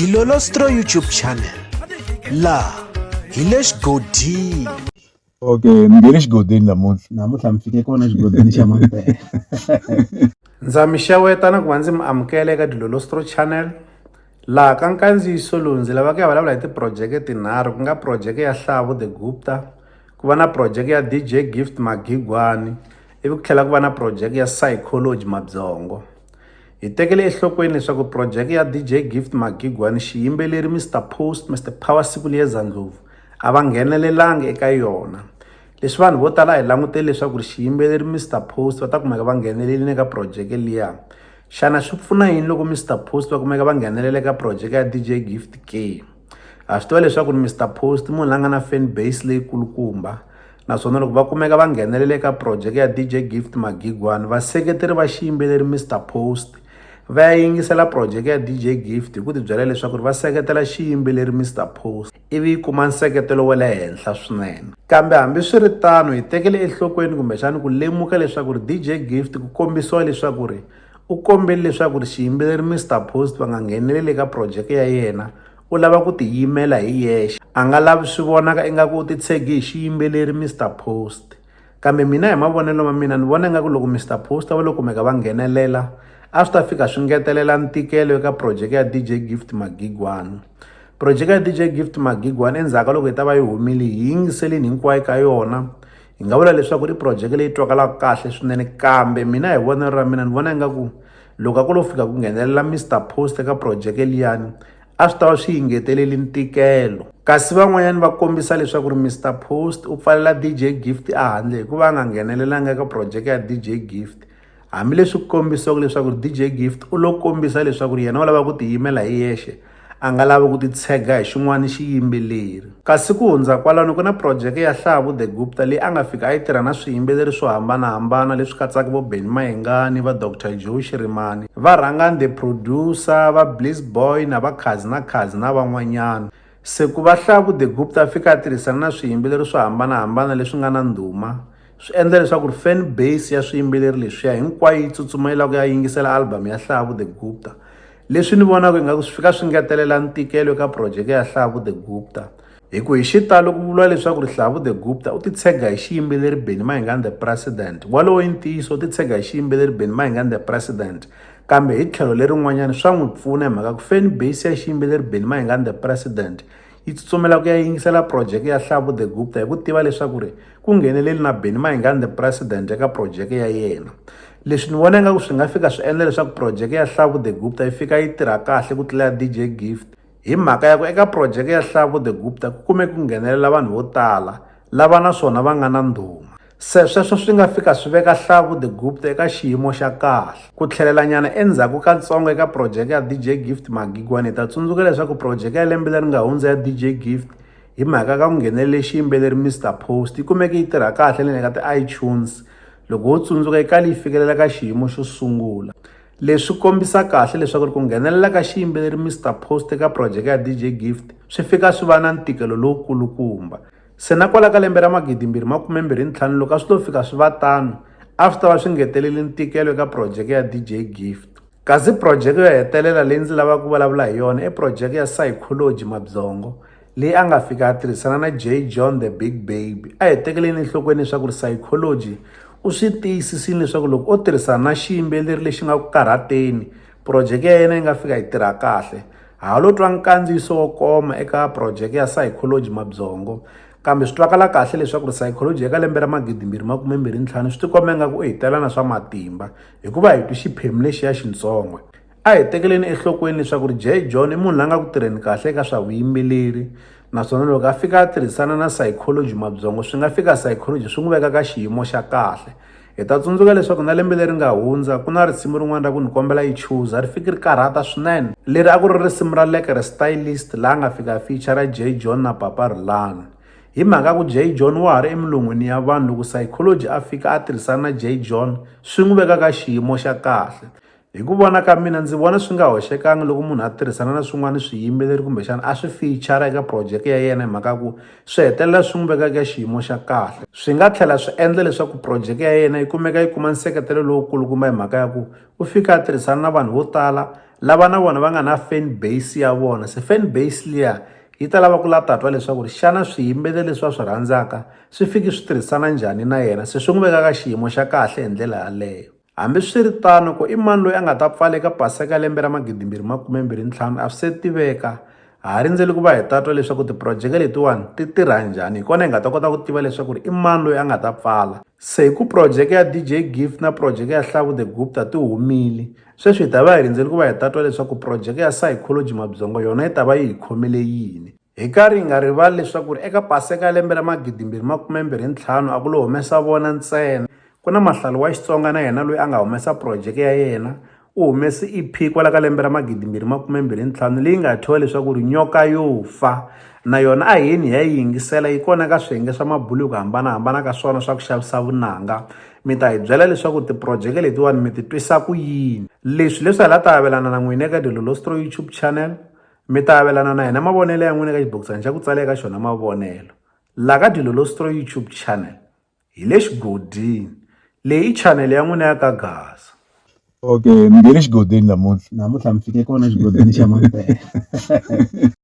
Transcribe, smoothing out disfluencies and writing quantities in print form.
Dilolostro YouTube channel laha hi le xigodini. Okay, ni nge le xigodini namuntlha. Namuntlha mi fike kona xigodini xa mampela. Ndza mi xeweta na ku va ndzi mi amukela eka Dilolostro channel. Laha ka nkandziyiso lowu ndzi lava ku ya vulavula hi tiphurojeke tinharhu ku nga phurojeke ya Hlavu The Gupta, ku va na phurojeke ya DJ Gift Magigwani ivi ku tlhela ku va na phurojeke ya Psychology Mabyongo. Hi tekele enhlokweni leswaku phurojeke ya DJ Gift Magigwani xiyimbeleri Mister Post Mister Power Sikuliyeza Ndlovu a va nghenelelangi eka yona. Leswi vanhu vo tala a hi langutele leswaku ri xiyimbeleri Mister Post va ta kumeka va nghenelerile eka phurojeke liya. Xana swi pfuna yini loko Mister Post va kumeka va nghenelela eka phurojeke ya DJ Gift ke? Ha swi tiva leswaku ri Mister Post i munhu la nga na fan base leyikulukumba naswona loko va kumeka va nghenelela eka phurojeke ya DJ Gift Magigwani vaseketeri va xiyimbeleri Mister Post va ya yingisela phurojeke ya DJ Gift hi ku tibyela leswaku ri va seketela xiyimbeleri Mister Post ivi yi kuma nseketelo wa le henhla swinene. Kambe hambiswiritano hi tekele enhlokweni kumbexana ku lemuka leswaku ri DJ Gift ku kombisiwa leswaku ri u kombele leswaku ri xiyimbeleri Mister Post va nga ngheneleli eka phurojeke ya yena u lava ku tiyimela hi yexe a nga lavi swi vonaka ingaku u titshege hi xiyimbeleri Mister Post. Kambe mina hi mavonelo ma mina ni vona ingaku loko Mister Post va lo kumeka va nghenelela a swi ta fika swi ngetelela ntikelo eka phurojeke ya DJ Gift Magigwani. Phurojeke ya DJ Gift Magigwani endzhaku ka loko yi ta va yi humile hi yingiseleni hinkwayo ka yona hi nga vula leswaku i phurojeke leyi twakalaka kahle swinene kambe mina hi vonelo ra mina ni vona ingaku loko a ku lo fika ku nghenelela Mister Post eka phurojeke liyani a swi ta va swi yi ngeteleli ntikelo. Kasi van'wanyana va kombisa leswaku ri Mister Post u pfalela DJ Gift ehandle hikuva a nga nghenelelanga eka phurojeke ya DJ Gift hambileswi ku kombisiwaka leswaku ri DJ Gift u lo kombisa leswaku ri yena u lava ku tiyimela hi yexe a nga lavi ku titshega hi xin'wana xiyimbeleri. Kasi ku hundza kwalano ku na phurojeke ya Hlavu The Gupta leyi a nga fika a yi tirha na swiyimbeleri swo hambanahambana leswi katsaka vo Benny Mayengani, va Doctor Joe Shirimani, va Rhangani The Producer, va Bliss Boy na va Khazi na Khazi na van'wanyana. Se ku va Hlavu The Gupta a fika a tirhisana na swiyimbeleri swo hambanahambana leswi nga na ndhuma swi endla leswaku fan base ya swiyimbeleri leswiya hinkwayo yi tsutsuma yi lava ku ya yingisela album ya Hlavu The Gupta. Leswi ni vonaka ingaku swi fika swi ngetelela ntikelo eka phurojeke ya Hlavu The Gupta hi ku hi xitalo ku vuriwa leswaku ri Hlavu The Gupta u titshega hi xiyimbeleri Benny Mayengani The President. Walowo i ntiyiso u titshega hi xiyimbeleri Benny Mayengani The President kambe hi tlhelo lerin'wanyana swa n'wi pfuna hi mhaka ku fan base ya xiyimbeleri Benny Mayengani The President yi tsutsumela ku ya yingisela phurojeke ya Hlavu The Gupta hi ku tiva leswaku ri ku ngheneleli na Benny Mayengani The President eka phurojeke ya yena. Leswi ni vona ingaku swi nga fika swi endla leswaku phurojeke ya Hlavu The Gupta yi fika yi tirha kahle ku tlula ya DJ Gift hi mhaka ya ku eka phurojeke ya Hlavu The Gupta ku kume ku nghenelela vanhu vo tala lava naswona va nga na ndhuma. Se sweswo swi nga fika swi veka Hlavu The Gupta eka xiyimo xa kahle. Ku tlhelelanyana endzhaku katsongo eka phurojeke ya DJ Gift Magigwani hi ta tsundzuka leswaku phurojeke ya lembe leri nga hundza ya DJ Gift hi mhaka ka ku nghenelele xiyimbeleri Mister Post yi kumeke yi tirha kahle na le ka ti-iTunes loko ho tsundzuka yi kale yi fikelela ka xiyimo xo sungula. Leswi kombisa kahle leswaku ku nghenelela ka xiyimbeleri Mister Post eka phurojeke ya DJ Gift swi fika swi va na ntikelo lowukulukumba. Se na kwala ka lembe ra 2025 loko a swi lo fika swi va tano a swi ta va swi ngetelele ntikelo eka phurojeke ya DJ Gift. Kasi phurojeke yo hetelela leyi ndzi lavaka ku vulavula hi yona i phurojeke ya Psychology Mabyongo leyi a nga fika a tirhisana na Jay John The Big Baby. A hi tekeleni enhlokweni leswaku ri Psychology u swi tiyisisile leswaku loko o tirhisana na xiyimbeleri lexi nga ku karhateni phurojeke ya yena yi nga fika yi tirha kahle. Ha lo twa nkandziyiso wo koma eka phurojeke ya Psychology Mabyongo kambe swi twakala kahle leswaku ri Psychology eka lembe ra 2025 swi tikomba ingaku u hi tela na swa matimba hikuva hi twi xiphemu lexiya xintsongo. A hi tekeleni enhlokweni leswaku ri Jay John i munhu la nga ku tirheni kahle eka swa vuyimbeleri naswona loko a fika a tirhisana na Psychology Mabyongo swi nga fika Psychology swi n'wi veka ka xiyimo xa kahle. Hi ta tsundzuka leswaku na lembe leri nga hundza ku na risimu rin'wana ra ku ni kombela yi chuza ri fike ri karhata swinene leri a ku ri risimu ra Lekker Stylist laha nga fika feature Jay John na Papa Rhulani. Hi mhaka ku Jay John wa ha ri emilon'wini ya vanhu loko Psychology a fika a tirhisana na Jay John swi n'wi veka ka xiyimo xa kahle. Hi ku vona ka mina ndzi vona swi nga hoxekangi loko munhu a tirhisana na swin'wana swiyimbeleri kumbexana a swi feature eka project ya yena hi mhaka ku swi hetelela swi n'wi veka eka xiyimo xa kahle. Swi nga tlhela swi endla leswaku project ya yena yi kumeka yi kuma nseketelo lowukulukumba hi mhaka ya ku u fika a tirhisana na vanhu vo tala lava na vona va nga na fan base ya vona se fan base liya yi ta lava ku la ta twa leswaku ri xana swiyimbeleri leswi va swi rhandzaka swi fiki swi tirhisana njhani na yena se swi n'wi veka ka xiyimo xa kahle hi ndlela yaleyo hambiswiritano ku i mani loyi a nga ta pfala eka paseka lembe ra magidimbirhi makumembirhi ntlhanu a swi se tiveka ha ha rindzele ku va hi ta twa leswaku tiprojeke letiwani ti tirha njhani hi kona hi nga ta kota ku tiva leswaku ri i mani loyi a nga ta pfala se hi ku projeke ya dj gift na projeke ya hlavu the gupta ti humile sweswi hi ta va hi rindzele ku va hi ta twa leswaku projeke ya psychology mabyongo yona yi ta va yi hi khomele yini hi karhi hi nga rivali leswaku ri eka paseka ya lembe ra magidimbirhi makumembirhi ntlhanu a ku lo humesa vona ntsena ku na mahlalo wa xitsonga na yena loyi a nga humesa projeke ya yena u humese EP kwala ka lembe ra magidimbirhi makumembirhi ntlhanu leyi nga thyiwa leswaku ri nyoka yo fa na yona a hi yeni hi ya yi yingisela yi kona ka swiyenge swa mabulu hi ku hambanahambana ka swona swa ku xavisa vunanga mi ta hi byela leswaku tiprojeke letiwani mi ti twisa ku yini leswi leswi hi la ta avelana na n'wina eka Dilolostro YouTube channel mi ta avelana na hina mavonelo ya n'wina eka xibokisana xa ku tsala eka xona mavonelo la ka Dilolostro YouTube channel hi le xigodini leyi i channel ya n'wina ya ka Gaza Okay, ni nge le xigodini namuntlha. Namuntlha mi fike kona xigodini xa mampela.